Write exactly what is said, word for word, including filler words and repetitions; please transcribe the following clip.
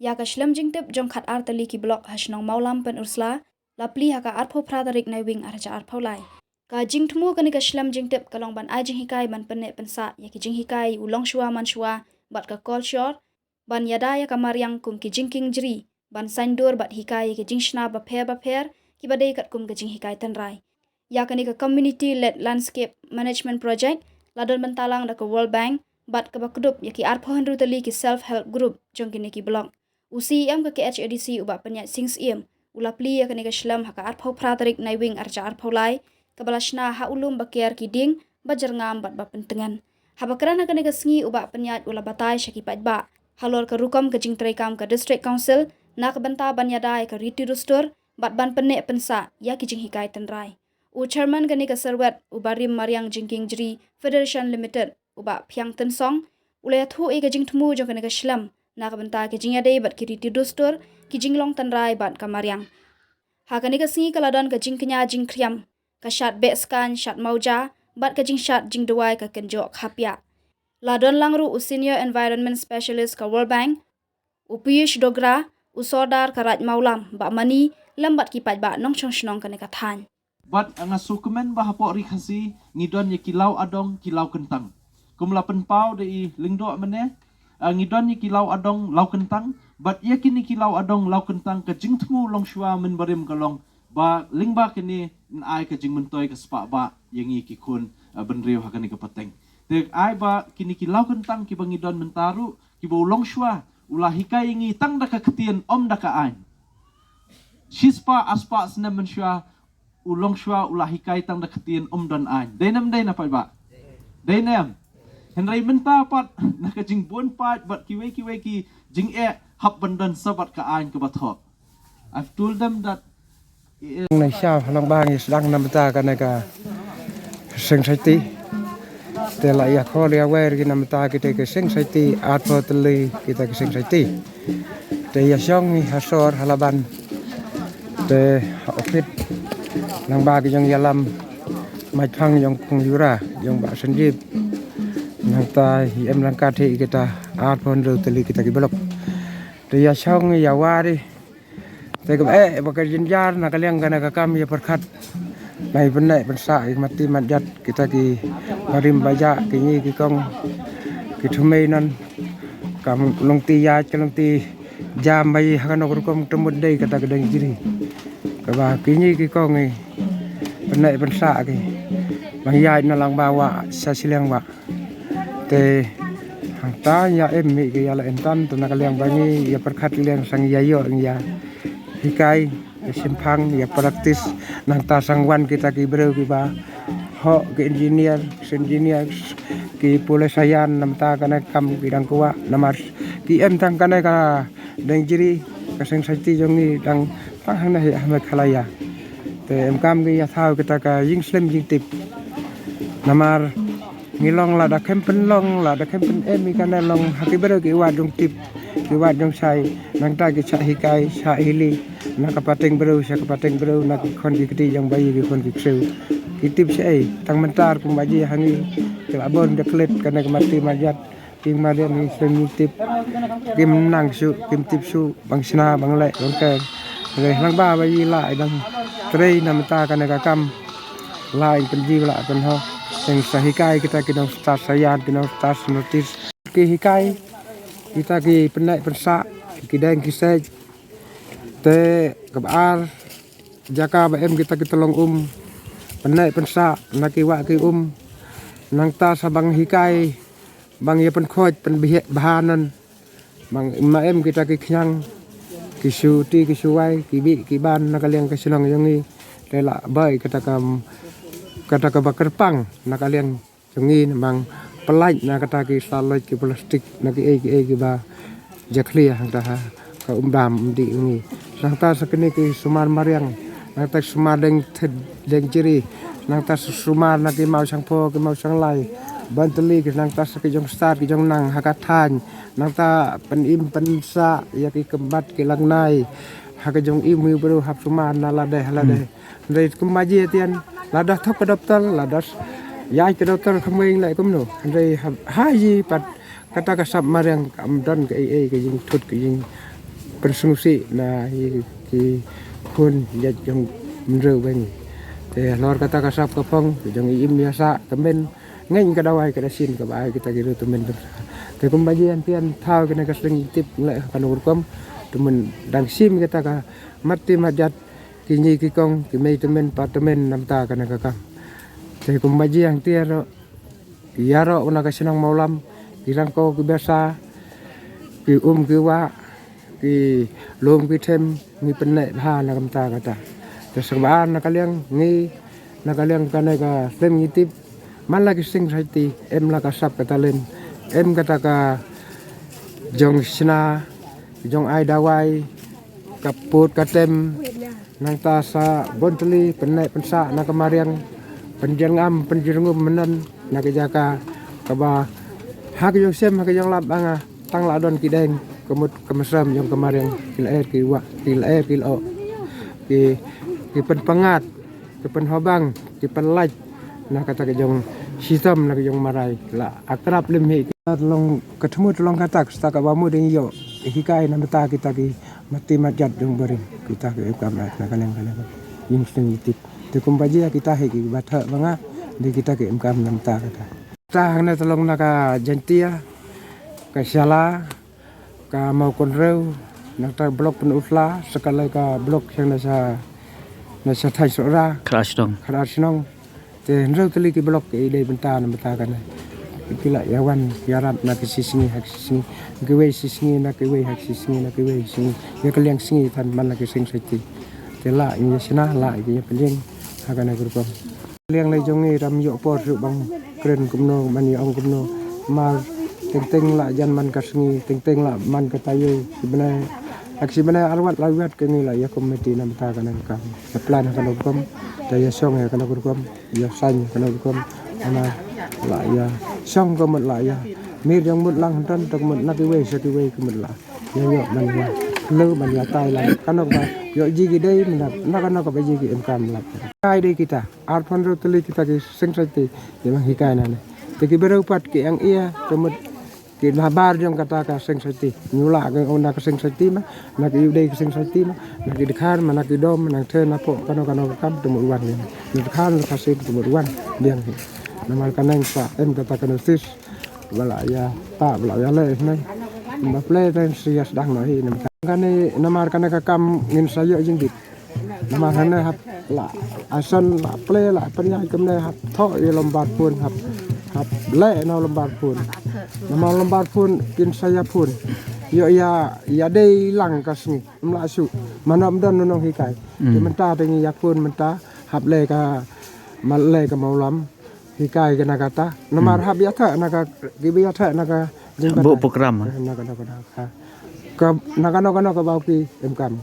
Ïa ka shlem jingtip jong khat ar tylli ki block ha shnong Mawlam Pynursla la plie ha ka arphew phra tarik Naiwieng arhajar arphew lai. Ka jingthmu kane ka shlem jingtip ka long ban ai jinghikai ban pynneh pynsah ïa ki jinghikai u longshuwa manshuwa bad ka kolshor, ban ïada ïa ka mariang kum ki jingkieng jri, ban saiñdur bad hikai ïa ki jingshna bapher bapher kiba dei katkum ka jinghikai tynrai. Ïa kane ka Community Led Landscape Management Project la don bynta lang da ka World Bank bad kaba kdup ïa ki arphew hynriew tylli ki self help group jong kine ki block. U C E M ka K H A D C u Bah Pynïaid Sing Syiem u la plie ïa kane ka shlem ha ka arphew phra tarik Naiwieng arhajar arphew lai, kaba la shna ha u lum ba ker ki dieng ba jyrngam bad ba pyntngen. Haba kren ha kane ka sngi u Bah Pynïaid u la batai sha ki paidbah halor ka rukom ka jingtreikam ka District Council na ka bynta ban ïada ïa ka riti dustur bad ban pynneh pynsah ïa ki jinghikai tynrai. U Chairman kane ka syrwet, u Barim Mariang Jingkieng Jri Federation Limited, u Bah Phiang Tynsong, u la ïathuh ïa ka jingthmu jong kane ka shlem na ka bynta ka jingïadei bad ki riti dustur, ki jinglong tynrai bad ka mariang. Ha kane ka sngi ka la don ka jingkñia jingkhriam, ka shad beh skaiñ, shad mawja bad ka jingshad jingduwai ka kynjoh khapiah. La don lang ruh u Senior Environment Specialist ka World Bank, u Piyush Dogra, u Sordar ka Raid Mawlam Bah Mani, lem bad ki paidbah nongshong shnong kane ka thaiñ. Bad nga sngewkmen ba hapoh Ri Khasi ngi don ïa ki law adong ki law kyntang. Kum la pynpaw da i Lyngdoh mynne, ah, ngi don ïa ki law adong law kyntang, bad ïa kine ki law adong law kyntang ka jingthmu longshuwa mynbarim ka long ba lyngba kine yn ai ka jingmyntoi ka spah bah ïa ngi ki khun, ah, bynriew ha kane ka pateng. Te ai ba kine ki law kyntang kiba ngi don mynta ruh, kiba u longshuwa u la hikai ïa ngi tang da ka ktien, ym da ka aiñ. Shispah arspah snem mynshuwa u longshuwa u la hikai tang da ka ktien, ym don aiñ. Dei ne ym dei na paidbah? Dei ne em? Hynrei mynta pat na ka jingbun paid bad kiwei kiwei ki jingeh hap ban don sa bad ka aiñ kaba thoh. I've told them that Nai sha halong bang is dang namta kane ka seng saiti. Te la ïa khol ïa wer ki namta kita ki seng saiti, arphew tylli kita ki seng saiti. Te ïa shong ngi ha sor ha Laban. Te ha ofit nang ba ki jong ïalam, mai thang jong Khong Jura, jong Bah Sanjib. Nangta ïa em lang ka te kita arphew hynriew tylli kita ki block. Te ïa shong ïa wari. Te kaba eh ba ka jynjar na ka liang kane ka kam ïa pyrkhat, na i pynneh pynsah ïa ka mati matjat, kita ki barim bajah, ki ngi ki kong, ki thumei nan, kam longti ïaid ka longti jam ba i ha kano ka rukom, te mut dei kata ka dang jri. Kaba ki ngi ki kong i pynneh pynsah ki, ba ïaid na lang ba wah sha shiliang wah. Te hangta ïa em mih ki ïa la entan, te na ka liang ba ngi ïa pyrkhat liang sang ïa ïoh ïa hikai, ïa shemphang, ïa practice, nangta sang wan kita ki briew kiba hok, ki engineer, ki engineer, ki pule sayan, namta kane kam ki dang kwah, namar ki em tang kane ka dang jri, ka seng saiti jong ngi dang tang hangne ha Meghalaya. Te em kam ki ïa thaw kita ka jingslem jingtip. Namar ngi long lada khem pynlong, lada khem pynem ïa kane long ha ki briew ki wad jong tip, ki wad jong shai, nangta ki shah hikai, shah hili, na ka pateng briew sha ka pateng briew, na ki khon ki kti jong ba ïa ki khon ki ksiew. Ki tip shaei, tang mynta kumba ji ha ngi, ki la bun da klet kane ka mati matjat. Ki mariang ngi seng ngi tip, kim nang shuh, kim tip shuh, bang shna, bang leh, bang ker. Re hlang ba ba i la i dang trei na mynta kane ka kam. La i pynji la pynho. Seng sa hikai kita ki nongstad sayan, ki nongstad snotis. Ki hikai kita ki pynneh pynsah, ki deng ki sej. Te kaba ar jaka ba em kita ki tlong um, pynneh pynsah na ki wah ki um. Nangta sa bang hikai, bang ïa pynkhuid pynbha nan, bang ma em kita ki khñiang, ki shu ti, ki shu wai, ki bih ki ban na ka liang ka shnong jong ngi. Te la bai kata ka, kata kaba kyrpang na ka liang jong ngi, bang pyllait na kata ki saloit, ki plastik, na ki ei ki ei kiba jakhlia hangta ha ka umdam umdih ngi. Nangta sa kine ki sumar mariang, nangta sumar deng thit deng jri, nangta sumar na ki mawshangpho, ki mawshanglai, ban tylli ki, nangta sa ki jong stad ki jong nang ha ka thaiñ, nangta pynim pynsah ïa ki kymbat ki langnai ha ka jong i, mih briew hap sumar na lade ha lade. Hynrei kumba ji tian, lada thok ka doptor, lada ïaid ka doptor, ka meng leh kumno. Hynrei ha, ha ji pat kata ka sap mariang, kam don ka ei ei ka jingthut, ka jing, pynsngewsih na i ki khun ïa jong mynriew ba ngi. Te halor kata ka sap ka phong jong i im ïa sah tymmen ngin ka dawai ka da sien kaba ai kita ki riew tymmen. Te kumba ji hangtei thaw kane ka seng tip ngleh kano rukom tymmen dang sim kita ka mat ti mat jat ki ngi ki kong ki mei tymmen pa tymmen namta kane ka kam. Te kumba ji hangtei ro ïaroh na ka shnong Mawlam ki rangko ki besa ki um ki wah ki lum ki them ngi pynneh bha na kamta kata. Te sngewbha na ka liang ngi na ka liang kane ka seng ngi tip man la ki seng saiti em la ka sap ka talent em kata ka jong sna jong ai dawai ka put ka tem nangta sa bonteli pynneh pynsah na ka mariang pynjyrngam pynjyrngum mynnan na ka jaka kaba ha ka jong sem ha ka jong lap anga tang la don ki deng ka mut ka masam jong ka mariang ki la er ki wah ki la er ki la oh ki ki pynpangat ki pynhobang ki pynlait na kata ka jong shitom na ka jong marai la akrab lim hi ka long ka thmu long kata ka sta kaba mu ding yo hikai na mata kita ki mati majat jong barim kita ki kam na ka leng ka leng yin sting tip te kumba jia kita hi ki batha banga di kita ki kam na mata kata ta hangne ta long na ka jantia ka shala ka mau konreu na ta blok pen utla sekali ka blok yang na sa na sa thai sora Khadar Shnong. Khadar Shnong te hynriew tylli ki blok ki dei bynta na bynta kane ki la ïa wan ïarap na ki shisngi ha ki shisngi ki wei shisngi na ki wei ha ki shisngi na ki wei shisngi ïa ka liang sngi tan man la ki seng saiti te la ïa shna la ïa pynjing ha kane ka rukom. Liang lei jong ngi ram ïoh por shu bang kren kumno man ïa ong kumno mar teng teng la jan man ka sngi teng teng la man ka taïew ki bnai ak si bnai arwat la wet ka ngi la ïa komiti na bynta kane ka kam. Ïa plan ha kane ka rukom ta ïa shong ïa kane ka rukom ïa sain ïa kane ka rukom ana la ïa shong ka mut la ïa mir jong mut lang hynton ta ka mut na ki wei sa ki wei ka mut la ïa ïoh man ïa leu man ïa tai la kane ka ba ïoh ji ki dei man na kane ka ba ji ki em kam la kai dei kita. Arphew hynriew tylli kita ki seng saiti ki bang hikai na ne te ki briew pat ki ang ia ka mut ki na bar jong kata ka seng saiti nyu la ka na ka seng saiti ma na ki yu dei ka seng saiti ma na ki dkhar ma na ki dom ma na the na po kano kano ka kam te mut wan ne na dkhar na ka seng te mut wan biang hi. Namar ka nang sa em kata ka notis bala ya ta bala ya le ne ba ple ten si ya sedang no hi namar kane namar kane ka kam ngin sa yo jingdit. Namar hane hap la asan la ple la pynjai kumne hap tho ïa lombar phun hap hap le na lombar phun. Namar lombar phun kin sa ïa phun ïoh ïa ïa dei lang ka sngi em la shu manam don nong hikai. Ki mynta te ngi ïa phun mynta hap le ka ma le ka mawlam hikai ka na kata. Namar hap ïa tha na ka ki bi ïa tha na ka jing bu program na ka na ka na ka na ka na ka bau ki em kam.